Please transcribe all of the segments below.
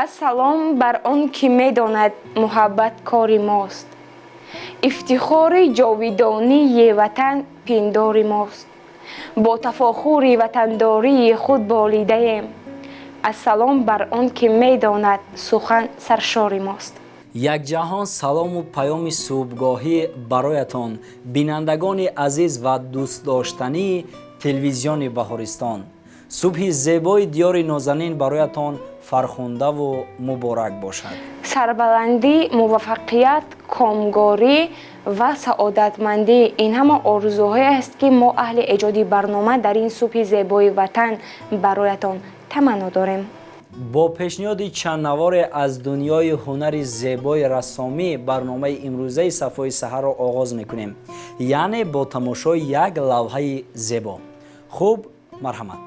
Ассалом бар он ки медонад муҳаббат кори мост, ифтихори ҷовидонии ватан пиндори мост, бо тафохури ватандории худ болидаем. Ассалом бар он ки медонад сухан саршори мост. Якҷаҳон салому паёми субҳгоҳӣ бароятон, бинандагони азиз ва дӯстдоштании телевизиони Баҳористон. Субҳи зебои диёри нозанин бароятон фархундаву муборак бошад. Сарбаландӣ, муваффақият, комгорӣ ва саодатмандӣ — ин ҳама орзуҳое аст, ки мо, аҳли эҷоди барнома, дар ин субҳи зебои ватан бароятон таманно дорем. Бо пешниҳоди чанд наворе аз дунёи ҳунари зебои рассомӣ барномаи имрӯзаи Сафои саҳарро оғоз мекунем, яъне бо тамошои як лавҳаи зебо. Хуб, марҳамат.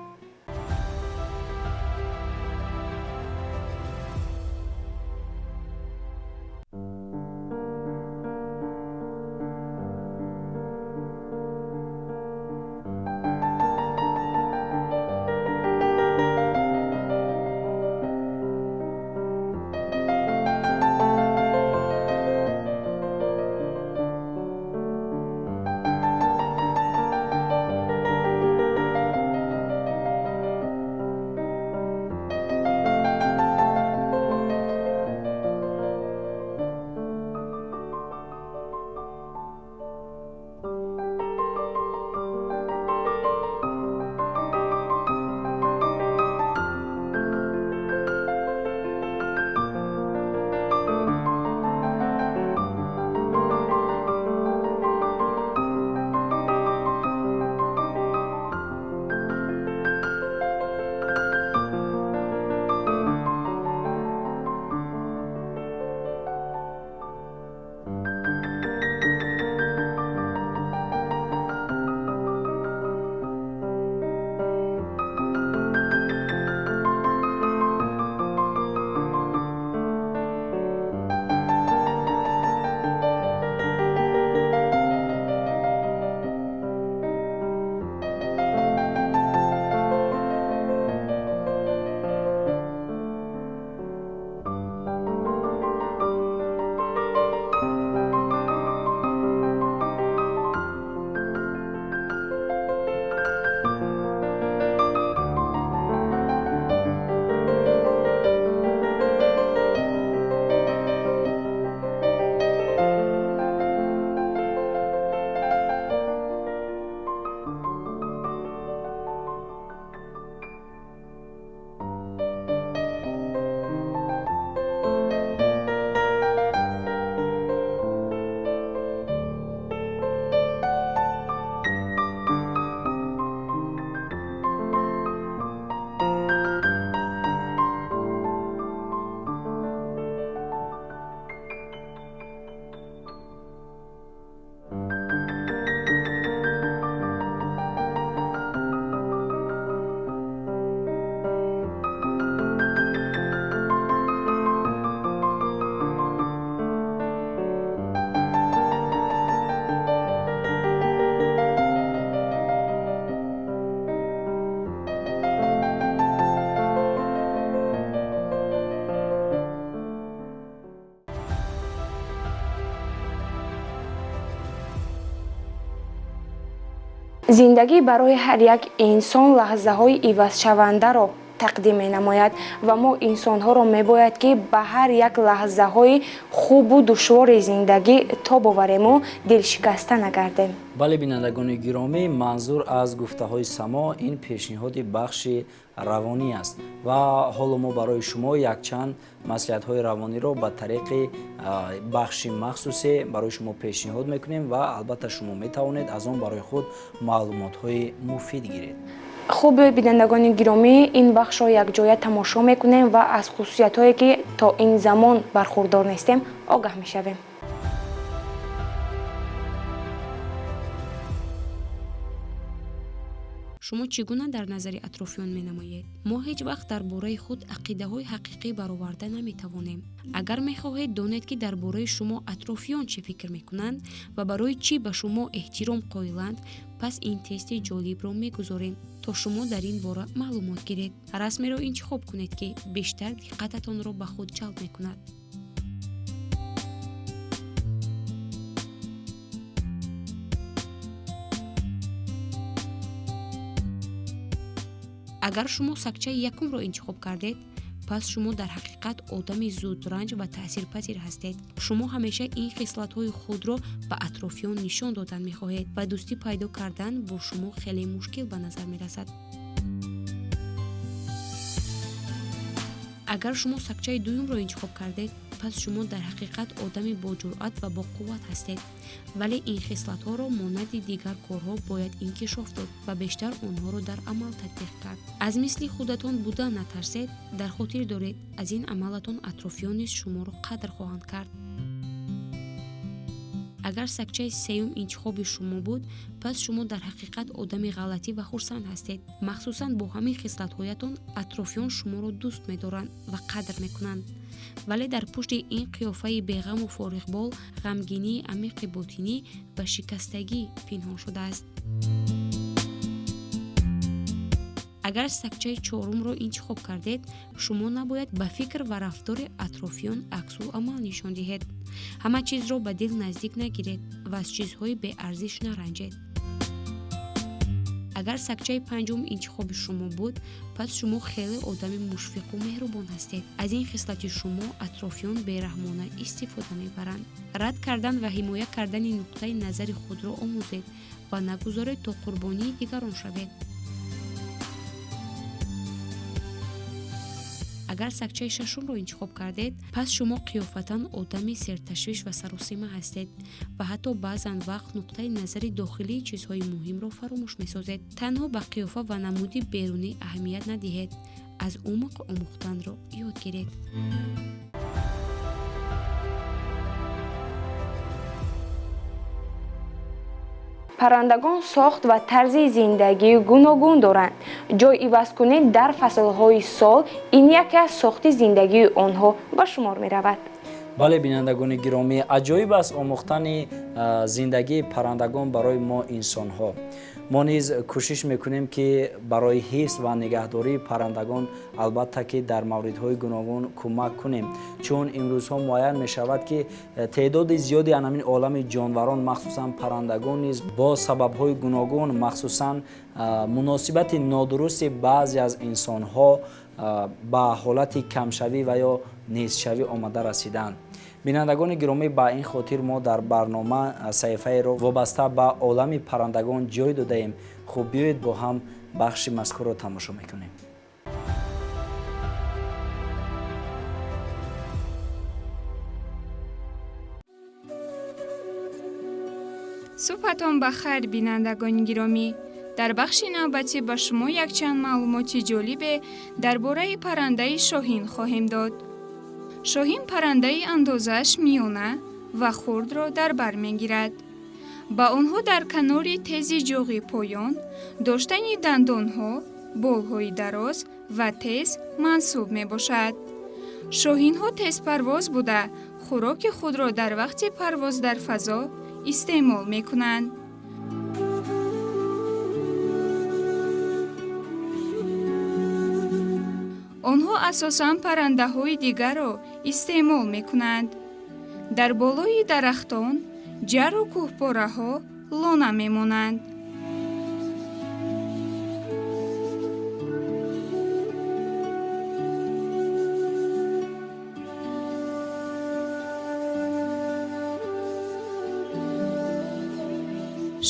Зиндагӣ барои ҳар як инсон лаҳзаҳои ивазшавандаро тақдим менамояд ва мо инсонҳоро мебояд, ки ба ҳар як лаҳзаҳои хубу душвори зиндагӣ тоб оварему дилшикаста нагардем. Бале, бинандагони гиромӣ, манзур аз гуфтаҳои Само ин пешниҳоди бахши равонӣ аст ва ҳоло мо барои шумо якчанд маслиҳатҳои равониро ба тариқи бахши махсусе барои шумо пешниҳод мекунем ва албатта шумо метавонед аз он барои худ маълумотҳои муфид гиред. Хуб, бинандагони гиромӣ, ин бахшро якҷоя тамошо мекунем ва аз хусусиятҳое, ки то ин замон бархурдор нестем, огаҳ мешавем. Шумо чӣ гуна дар назари атрофиён менамоед? Мо ҳеҷ вақт дар бораи худ ақидаҳои ҳақиқӣ бароварда наметавонем. Агар мехоҳед донед, ки дар бораи шумо атрофиён чӣ фикр мекунанд ва барои чӣ ба шумо эҳтиром қоиланд, пас ин тести ҷолибро мегузорем, то шумо дар ин бора маълумот гиред. Расмеро интихоб кунед, ки бештар диққататонро ба худ ҷалб мекунад. Агар шумо сагчаи якумро интихоб кардед, пас шумо дар ҳақиқат одами зудранҷ ва таъсирпазир ҳастед. Шумо ҳамеша ин хислатҳои худро ба атрофиён нишон додан мехоҳед ва дӯстӣ пайдо кардан бо шумо хеле мушкил ба назар мерасад. Агар шумо сагчаи дуюмро интихоб кардед, пас шумо дар ҳақиқат одами боҷуръат ва боқувват ҳастед, вале ин хислатҳоро монанди дигар корҳо бояд инкишоф дод ва бештар онҳоро дар амал татбиқ кард. Аз мисли худатон будан натарсед, дар хотир доред, аз ин амалатон атрофиён низ шуморо қадр хоҳанд кард. Агар сагчаи сеюм интихоби шумо буд, пас шумо дар ҳақиқат одами ғалатӣ ва хурсанд ҳастед. Махсусан бо ҳамин хислатҳоятон атрофиён шуморо дӯст медоранд ва қадр мекунанд. Вале дар пушти ин қиёфаи беғаму фориғбол ғамгинии амиқи ботинӣ ва шикастагӣ пинҳон шудааст. Агар сагчаи чорумро интихоб кардед, шумо набояд ба фикр ва рафтори атрофиён аксуламал нишон диҳед. Ҳама чизро ба дил наздик нагиред ва аз чизҳои беарзиш наранҷед. Агар сагчаи панҷум интихоби шумо буд, пас шумо хеле одами мушфиқу меҳрубон ҳастед. Аз ин хислати шумо атрофиён бераҳмона истифода мебаранд. Рад кардан ва ҳимоя кардани нуқтаи назари худро омӯзед ва нагузоред то қурбонии дигарон шавед. Агар сагчаи шашумро интихоб кардед, пас шумо қиёфатан одами серташвиш ва саросима ҳастед ва ҳатто баъзан вақт нуқтаи назари дохилии чизҳои муҳимро фаромӯш месозед. Танҳо ба қиёфа ва намуди берунӣ аҳамият надиҳед, аз умқ омӯхтанро ёд гиред. Паррандагон сохт ва тарзи зиндагии гуногун доранд. Ҷой ивазкунӣ дар фаслҳои сол ин яке аз сохти зиндагии онҳо ба шумор меравад. Бале, бинандагони гиромӣ, аҷоиб аст омӯхтани зиндагии паррандагон барои мо инсонҳо. Мо низ кӯшиш мекунем, ки барои ҳифз ва нигаҳдории паррандагон албатта ки дар мавридҳои гуногун кӯмак кунем, чун имрӯзҳо муайян мешавад, ки теъдоди зиёди анамин олами ҷонварон, махсусан паррандагон низ бо сабабҳои гуногун, махсусан муносибати нодурусти баъзе аз инсонҳо ба ҳолати камшавӣ ва ё нестшавӣ омада расиданд. Бинандагони гиромӣ, ба ин хотир мо дар барнома саҳифаеро вобаста ба олами паррандагон ҷой додаем. Хуб, биёед бо ҳам бахши мазкурро тамошо мекунем. Субҳатон ба хайр, бинандагони гиромӣ. Дар бахши навбатӣ ба шумо якчанд маълумоти ҷолибе дар бораи паррандаи шоҳин хоҳем дод. Шоҳин паррандаи андозааш миёна ва хурдро дар бар мегирад. Ба онҳо дар канори тези ҷоғи поён доштани дандонҳо, болҳои дароз ва тез мансуб мебошад. Шоҳинҳо тезпарвоз буда, хӯроки худро дар вақти парвоз дар фазо истеъмол мекунанд. Онҳо асосан паррандаҳои дигарро истеъмол мекунанд. Дар болои дарахтон, ҷару кӯҳпораҳо лона мемонанд.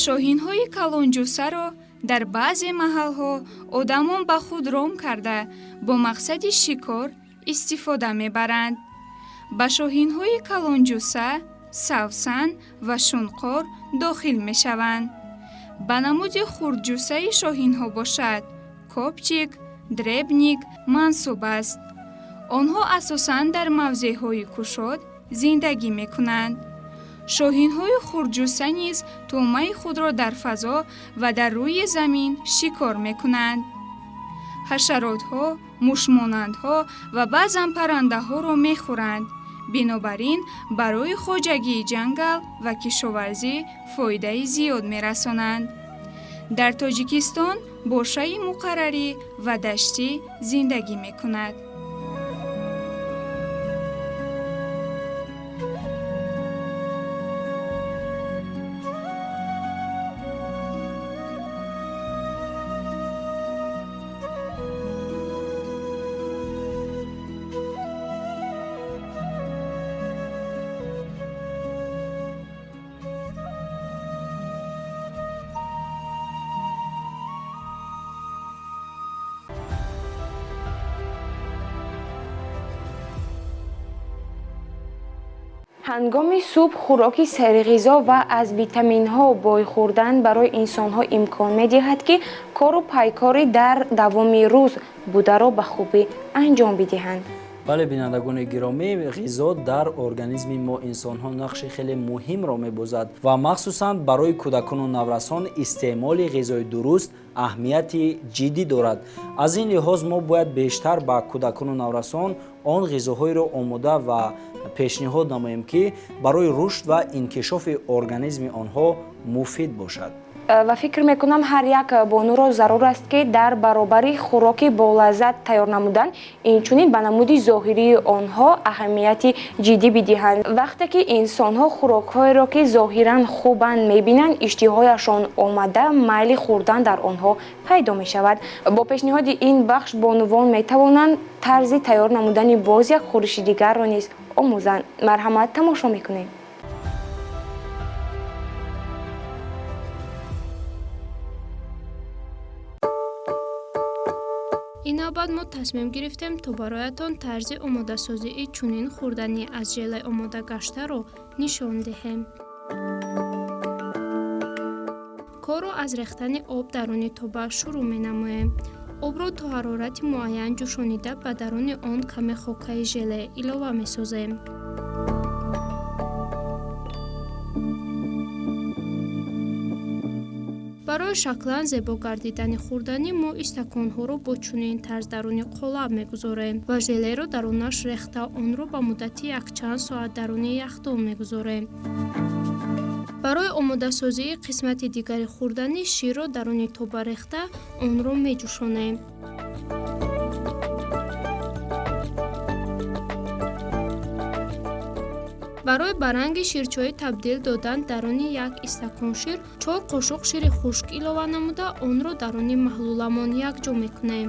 Шоҳинҳои калонҷуссаро дар баъзе маҳалҳо одамон ба худ ром карда бо мақсади шикор истифода мебаранд. Ба шоҳинҳои калонҷусса савсан ва шунқор дохил мешаванд. Ба намуди хурдҷуссаи шоҳинҳо бошад, копчик, дребник мансуб аст. Онҳо асосан дар мавзеъҳои кушод зиндагӣ мекунанд. Шоҳинҳои хурдҷусса низ тӯъмаи худро дар фазо ва дар рӯи замин шикор мекунанд. Ҳашаротҳо, мушмонандҳо ва баъзан паррандаҳоро мехӯранд. Бинобар ин барои хоҷагии ҷангал ва кишоварзӣ фоидаи зиёд мерасонанд. Дар Тоҷикистон бошаи муқаррарӣ ва даштӣ зиндагӣ мекунад. Ҳангоми субҳ хӯроки серғизо ва аз витаминҳо бой хӯрдан барои инсонҳо имкон медиҳад, ки кору пайкори дар давоми рӯз бударо ба хубӣ анҷом бидиҳанд. Бале, бинандагони гиромӣ, ғизо дар организми мо инсонҳо нақши хеле муҳимро мебозад ва махсусан барои кӯдакону наврасон истеъмоли ғизои дуруст аҳамияти ҷиддӣ дорад. Аз ин лиҳоз мо бояд бештар ба кӯдакону наврасон он ғизоҳоеро омода ва пешниҳод намоем, ки барои рушд ва инкишофи организми онҳо муфид бошад. Ва фикр мекунам, ҳар як бонуро зарур аст, ки дар баробари хӯроки болаззат тайёр намудан, инчунин ба намуди зоҳирии онҳо аҳамияти ҷиддӣ бидиҳанд. Вақте ки инсонҳо хӯрокҳоеро, ки зоҳиран хубанд, мебинанд, иштиҳояшон омада, майли хӯрдан дар онҳо пайдо мешавад. Бо пешниҳоди ин бахш бонувон метавонанд тарзи тайёр намудани боз як хӯриши дигарро низ омӯзанд. Марҳамат, тамошо мекунем. Ин навбат мо тасмим гирифтем, то бароятон тарзи омодасозии чунин хӯрданӣ аз желе омода гаштаро нишон диҳем. Корро аз рехтани об даруни тоба шурӯъ менамоем. Обро то ҳарорати муайян ҷӯшонида, ба даруни он каме хокаи желе илова месозем. Барои шаклан зебо гардидани хӯрданӣ мо истаконҳоро бо чунин тарз даруни қолаб мегузорем ва желеро дарунаш рехта, онро ба муддати якчанд соат даруни яхдон мегузорем. Барои омодасозии қисмати дигари хӯрданӣ ширро даруни тоба рехта, онро меҷӯшонем. Барои ба ранги ширчоӣ табдил додан даруни як истакон шир 4 қошуқ шири хушк илова намуда, онро даруни маҳлуламон якҷо мекунем.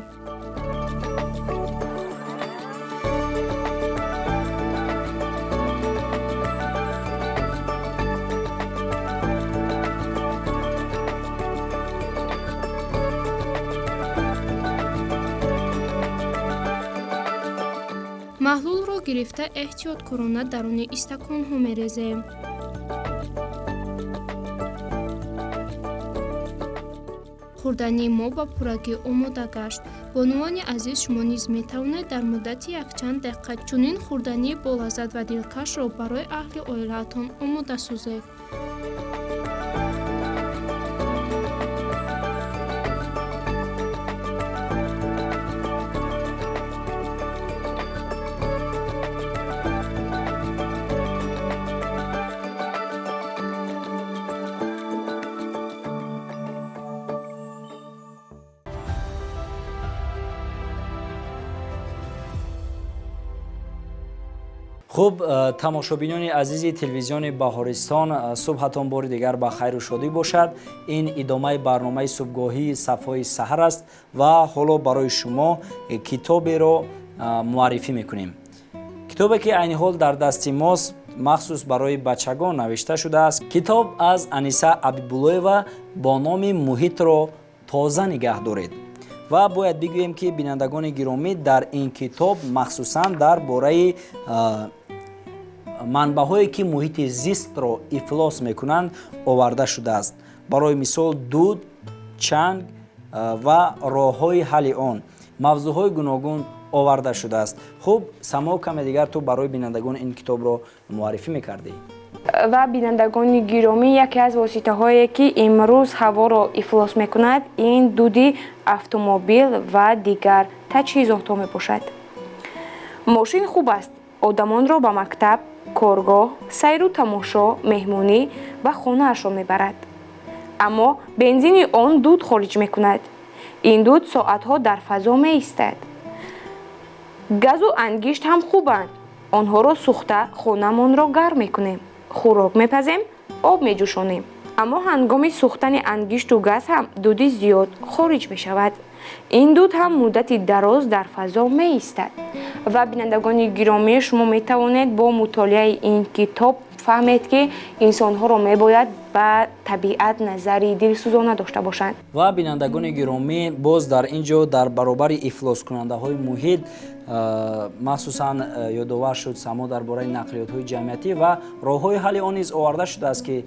Маҳлулро гирифта, эҳтиёткорона даруни истаконҳо мерезем. Хӯрдании мо ба пуррагӣ омода гашт. Бонувони азиз, шумо низ метавонед дар муддати якчанд дақиқа чунин хӯрдании болаззат ва дилкашро барои аҳли оилаатон омода созед. Хуб, тамошобинони азизи телевизиони Баҳористон, субҳатон бори дигар ба хайру шодӣ бошад. Ин идомаи барномаи субҳгоҳии Сафҳои саҳар аст ва ҳоло барои шумо китоберо муаррифӣ мекунем. Китобе, ки айни ҳол дар дасти мост, махсус барои бачагон навишта шудааст. Китоб аз Аниса Абибуллоева бо номи «Муҳитро тоза нигаҳ доред». Ва бояд бигӯем, ки бинандагони гиромӣ, дар ин китоб махсусан дар бораи манбаъҳое, ки муҳити зистро ифлос мекунанд, оварда шудааст. Барои мисол, дуд, чанг ва роҳҳои ҳалли он, мавзӯъҳои гуногун оварда шудааст. Хуб, Само, каме дигар ту барои бинандагон ин китобро муаррифӣ мекардӣ. Ва бинандагони гиромӣ, яке аз воситаҳое, ки имрӯз ҳаворо ифлос мекунад, ин дуди автомобил ва дигар таҷҳизотҳо мебошад. Мошин хуб аст, одамонро ба мактаб, коргоҳ, сайру тамошо, меҳмонӣ ва хонаашон мебарад. Аммо бензини он дуд хориҷ мекунад. Ин дуд соатҳо дар фазо меистад. Газу ангишт ҳам хубанд. Онҳоро сӯхта хонамонро гарм мекунем, хӯрок мепазем, об меҷӯшонем. Аммо ҳангоми сӯхтани ангишту газ ҳам дуди зиёд хориҷ мешавад. Ин дуд ҳам муддати дароз дар фазо меистад. Ва бинандагони гиромӣ, шумо метавонед бо мутолиаи ин китоб фаҳмед, ки инсонҳоро мебояд ба табиат назари дилсӯзона дошта бошанд. Ва бинандагони гиромӣ, боз дар ин ҷо дар баробари ифлоскунандаҳои муҳит, махсусан ёдовар шуд Само дар бораи нақлиётҳои ҷамъиятӣ ва роҳҳои ҳалли он низ оварда шудааст, ки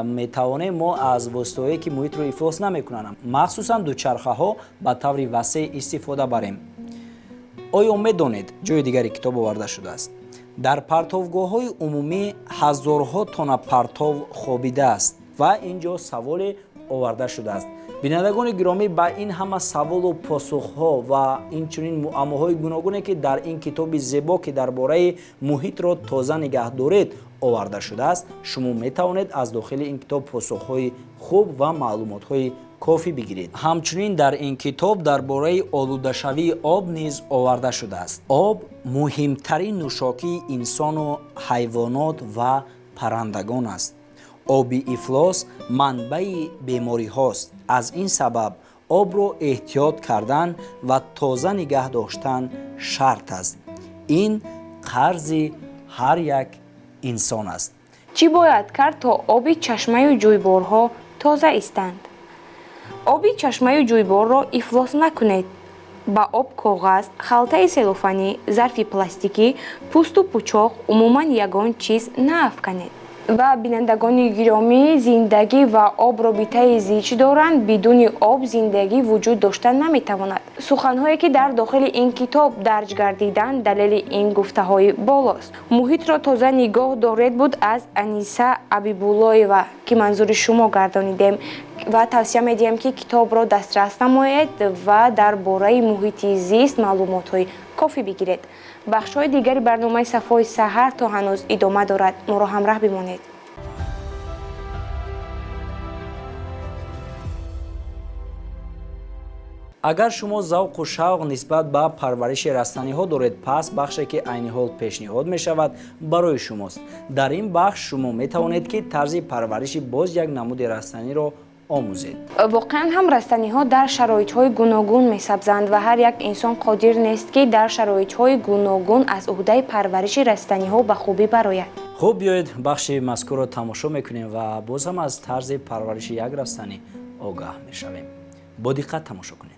метавонем мо аз воситаҳое, ки муҳитро ифлос намекунанд, махсусан дучархаҳо, ба таври васеъ истифода барем. Оё медонед, ҷои дигари китоб оварда шудааст, дар партовгоҳҳои умумӣ ҳазорҳо тонна партов хобидааст ва ин ҷо саволе оварда шудааст. Бинандагони гиромӣ, ба ин ҳама саволу посухҳо ва инчунин муаммоҳои гуногуне, ки дар ин китоби зебо, ки дар бораи муҳитро тоза нигаҳ доред, оварда шудааст, шумо метавонед аз дохили ин китоб посухҳои хуб ва маълумотҳои кофӣ бигиред. Ҳамчунин дар ин китоб дар бораи олудашавии об низ оварда шудааст. Об муҳимтарин нӯшокии инсону ҳайвонот ва паррандагон аст. Оби ифлос манбаи бемориҳост. Аз ин сабаб обро эҳтиёт кардан ва тоза нигаҳ доштан шарт аст. Ин қарзи ҳар як инсон аст. Чӣ бояд кард, то оби чашмаю ҷӯйборҳо тоза истанд? Оби чашмаю ҷӯйборро ифлос накунед. Ба об коғаз, халтаи селофанӣ, зарфи пластикӣ, пӯсту пучоқ, умуман ягон чиз наафканед. Ва бинандагони гиромӣ, зиндагӣ ва об робитаи зич доранд. Бидуни об зиндагӣ вуҷуд дошта наметавонад. Суханҳое, ки дар дохили ин китоб дарҷ гардиданд, далели ин гуфтаҳои болост. Муҳитро тоза нигоҳ доред буд аз Аниса Абибуллоева, ки манзури шумо гардонидем, ва тавсия медиҳем, ки китобро дастрас намоед ва дар бораи муҳити зист маълумотҳои кофӣ бигиред. Бахшҳои дигари барномаи Сафои саҳар то ҳанӯз идома дорад. Моро ҳамраҳ бимонед. Агар шумо завқу шавқ нисбат ба парвариши растаниҳо доред, пас бахше, ки айни ҳол пешниҳод мешавад, барои шумост. Дар ин бахш шумо метавонед, ки тарзи парвариши боз як намуди растаниро омӯзед. Воқеан ҳам растаниҳо дар шароитҳои гуногун месабзанд ва ҳар як инсон қодир нест, ки дар шароитҳои гуногун аз уҳдаи парвариши растаниҳо ба хубӣ барояд. Хуб, биёед, бахши мазкурро тамошо мекунем ва боз ҳам аз тарзи парвариши як растанӣ огаҳ мешавем. Бо диққат тамошо кунед.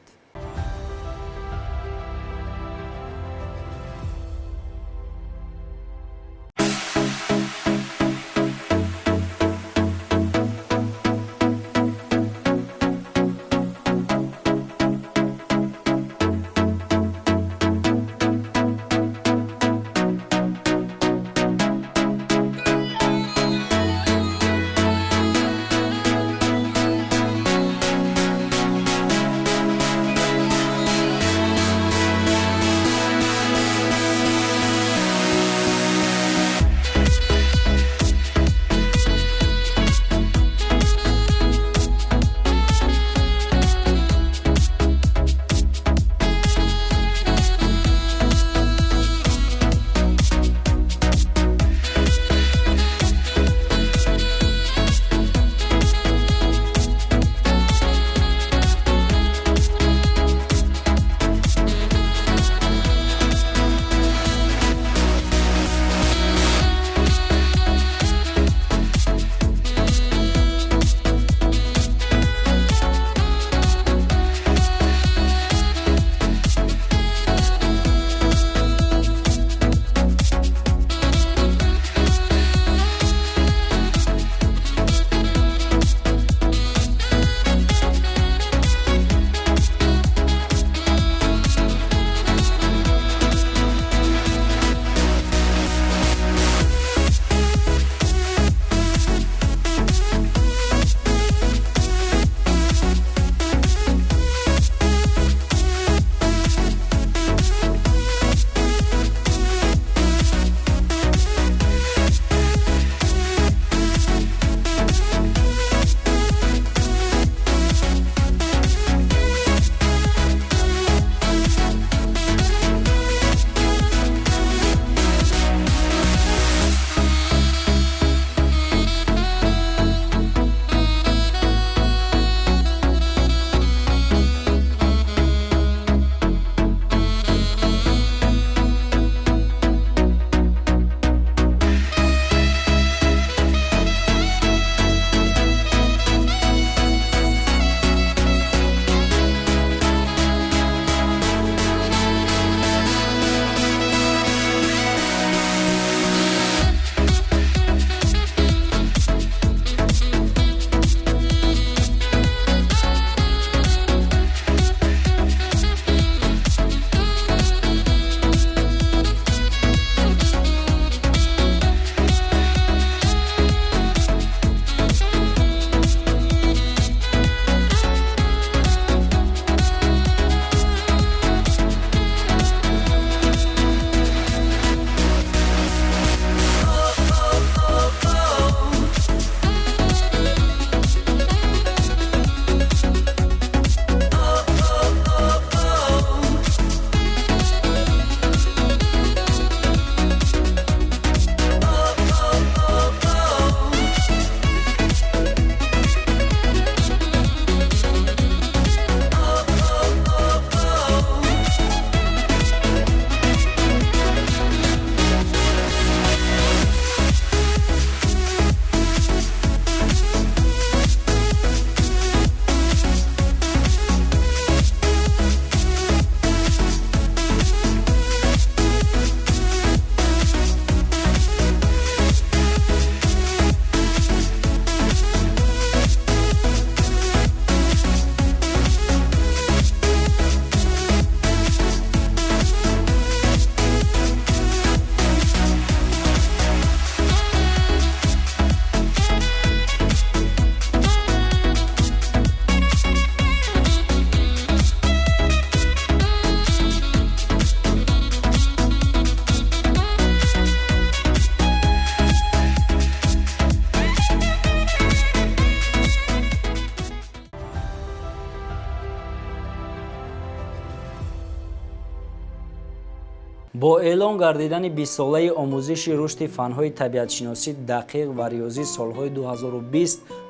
Бо эълон гардидани 20-солаи омӯзиши рушди фанҳои табиатшиносӣ дақиқ ва риёзӣ солҳои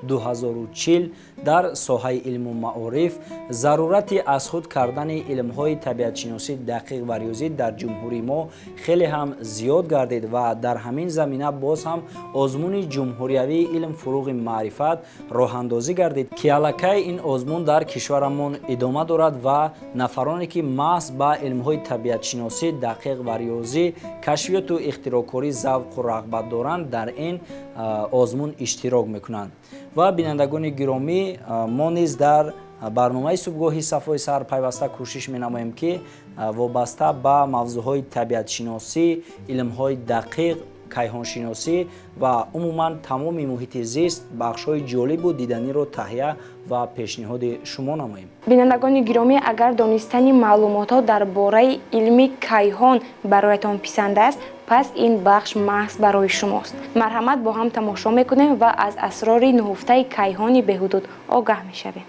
2020-2040 дар соҳаи илму маориф, зарурати аз худ кардани илмҳои табиатшиносӣ дақиқ ва риёзӣ дар ҷумҳурии мо хеле ҳам зиёд гардид ва дар ҳамин замина боз ҳам озмуни ҷумҳуриявии илм фуруғи маърифат роҳандозӣ гардид, ки аллакай ин озмун дар кишварамон идома дорад ва нафароне ки маҳз ба илмҳои табиатшиносӣ дақиқ ва риёзӣ, кашфиёту ихтироъкорӣ завқу рағбат доранд, дар ин озмун иштирок мекунанд. Ва бинандагони гиромӣ, мо низ дар барномаи субҳгоҳи Сафои саҳар пайваста кӯшиш менамоем, ки вобаста ба мавзӯъҳои табиатшиносӣ, илмҳои дақиқ, кайҳоншиносӣ ва умуман тамоми муҳити зист бахшҳои ҷолибу диданиро таҳия ва пешниҳоди шумо намоем. Бинандагони гиромӣ, агар донистани маълумотҳо дар бораи илми кайҳон бароятон писанд аст, пас ин бахш маҳз барои шумост. Марҳамат, бо ҳам тамошо мекунем ва аз асрори нуҳуфтаи кайҳони беҳудуд огаҳ мешавем.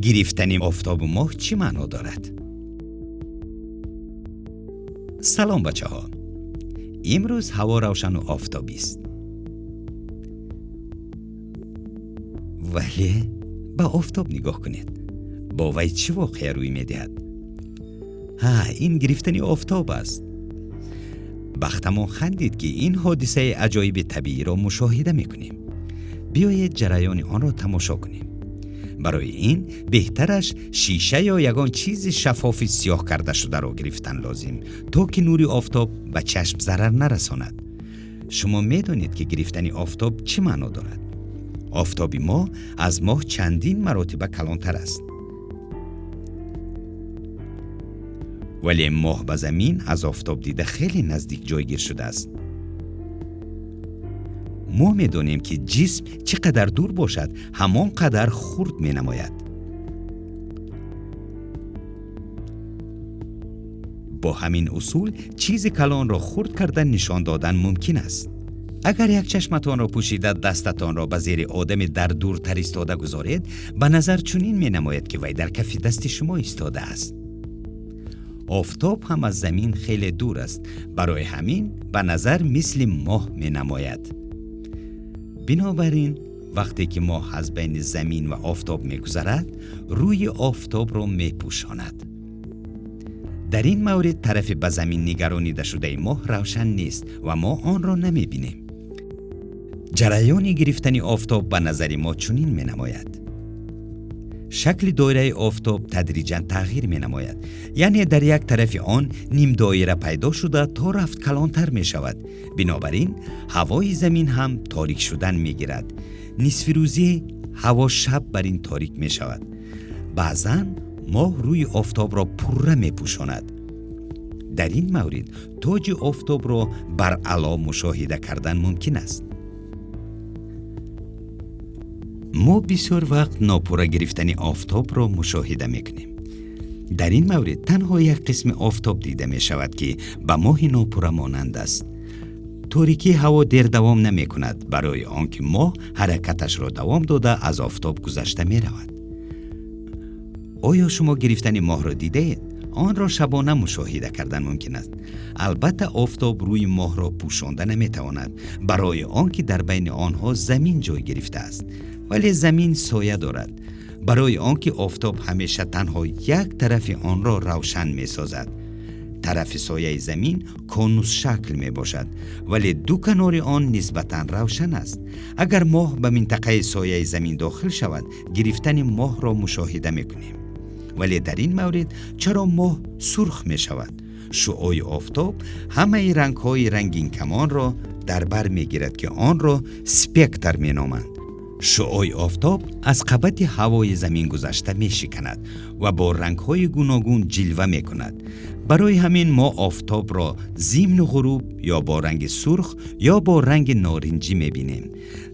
Гирифтани офтобу моҳ чӣ маъно дорад? Салом, бачаҳо! Имрӯз ҳаво равшану офтобист, вале ба офтоб нигоҳ кунед. Бо вай чӣ воқеа рӯй медиҳад? Ҳа, ин гирифтани офтоб аст. Бахтамон хандид, ки ин ҳодисаи аҷоиби табииро мушоҳида мекунем. Биёед, ҷараёни онро тамошо кунем. Барои ин беҳтараш шиша ё ягон чизи шаффофи сиёҳ карда шударо гирифтан лозим, то ки нури офтоб ба чашм зарар нарасонад. Шумо медонед, ки гирифтани офтоб чӣ маъно дорад? Офтоби мо аз моҳ чандин маротиба калонтар аст, вале моҳ ба замин аз офтоб дида хеле наздик ҷойгир шудааст. Мо медонем, ки ҷисм чӣ қадар дур бошад, ҳамон қадар хурд менамояд. Бо ҳамин усул чизи калонро хурд карда нишон додан мумкин аст. Агар як чашматонро пӯшида, дастатонро ба зери одами дар дуртар истода гузоред, ба назар чунин менамояд, ки вай дар кафи дасти шумо истодааст. Офтоб ҳам аз замин хеле дур аст, барои ҳамин ба назар мисли моҳ менамояд. Бинобар ин, вақте ки моҳ аз байни замин ва офтоб мегузарад, рӯи офтобро мепӯшонад. Дар ин маврид тарафи ба замин нигаронидашудаи моҳ равшан нест ва мо онро намебинем. Ҷараёни гирифтани офтоб ба назари мо чунин менамояд. Шакли доираи офтоб тадриҷан тағйир менамояд, яъне дар як тарафи он нимдоира пайдо шуда, то рафт калонтар мешавад. Бинобар ин ҳавои замин ҳам торик шудан мегирад. Нисфирӯзӣ ҳаво шаб бар ин торик мешавад. Баъзан моҳ рӯи офтобро пурра мепӯшонад. Дар ин маврид тоҷи офтобро баръало мушоҳида кардан мумкин аст. Мо бисёр вақт нопурра гирифтани офтобро мушоҳида мекунем. Дар ин маврид танҳо як қисми офтоб дида мешавад, ки ба моҳи нопурра монанд аст. Торикии ҳаво дер давом намекунад, барои он ки моҳ ҳаракаташро давом дода, аз офтоб гузашта меравад. Оё шумо гирифтани моҳро дидаед? Онро шабона мушоҳида кардан мумкин аст. Албатта, офтоб рӯи моҳро пӯшонда наметавонад, барои он ки дар байни онҳо замин ҷой гирифтааст, вале замин соя дорад, барои он ки офтоб ҳамеша танҳо як тарафи онро равшан месозад. Тарафи сояи замин конусшакл мебошад, вале ду канори он нисбатан равшан аст. Агар моҳ ба минтақаи сояи замин дохил шавад, гирифтани моҳро мушоҳида мекунем. Вале дар ин маврид чаро моҳ сурх мешавад? Шуъои офтоб ҳамаи рангҳои рангинкамонро дар бар мегирад, ки онро спектр меноманд. Шуъои офтоб аз қабати ҳавои замин гузашта мешиканад ва бо рангҳои гуногун ҷилва мекунад. Барои ҳамин мо офтобро зимни ғуруб ё бо ранги сурх, ё бо ранги норинҷӣ мебинем.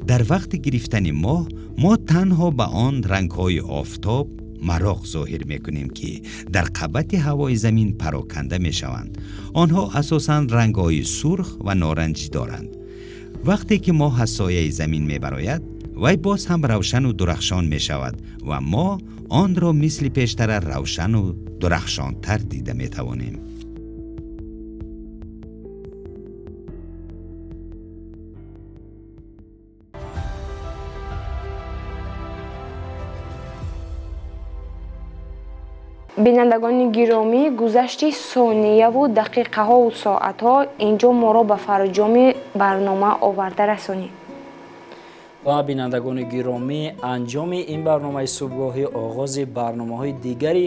Дар вақти гирифтани моҳ мо танҳо ба он рангҳои офтоб мароқ зоҳир мекунем, ки дар қабати ҳавои замин пароканда мешаванд. Онҳо асосан рангҳои сурх ва норанҷӣ доранд. Вақте ки моҳ аз сояи замин мебарояд, Вай боз ҳам равшану дурахшон мешавад ва мо онро мисли пештара равшану дурахшонтар дида метавонем. Бинандагони гиромӣ, гузашти сонияву дақиқаҳову соатҳо инҷо моро ба фарҷоми барнома оварда расонид. Ва бинандагони гиромӣ, анҷоми ин барномаи субҳгоҳӣ оғози барномаҳои дигари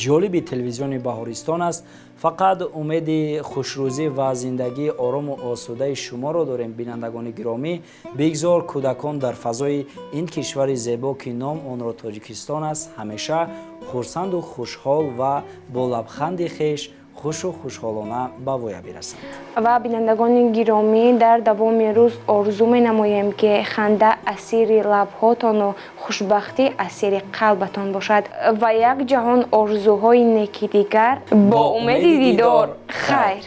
ҷолиби телевизиони Баҳористон аст. Фақат умеди хушрӯзӣ ва зиндагии орому осудаи шуморо дорем. Бинандагони гиромӣ, бигзор кӯдакон дар фазои ин кишвари зебо, ки ном онро Тоҷикистон аст, ҳамеша хурсанду хушҳол ва бо лабханди хеш хушу хушҳолона ба воя бирасанд. Ва бинандагони гиромӣ, дар давоми рӯз орзу менамоем, ки ханда асири лабҳотону хушбахтӣ асири қалбатон бошад ва як ҷаҳон орзуҳои неки дигар. Бо умеди дидор, хайр.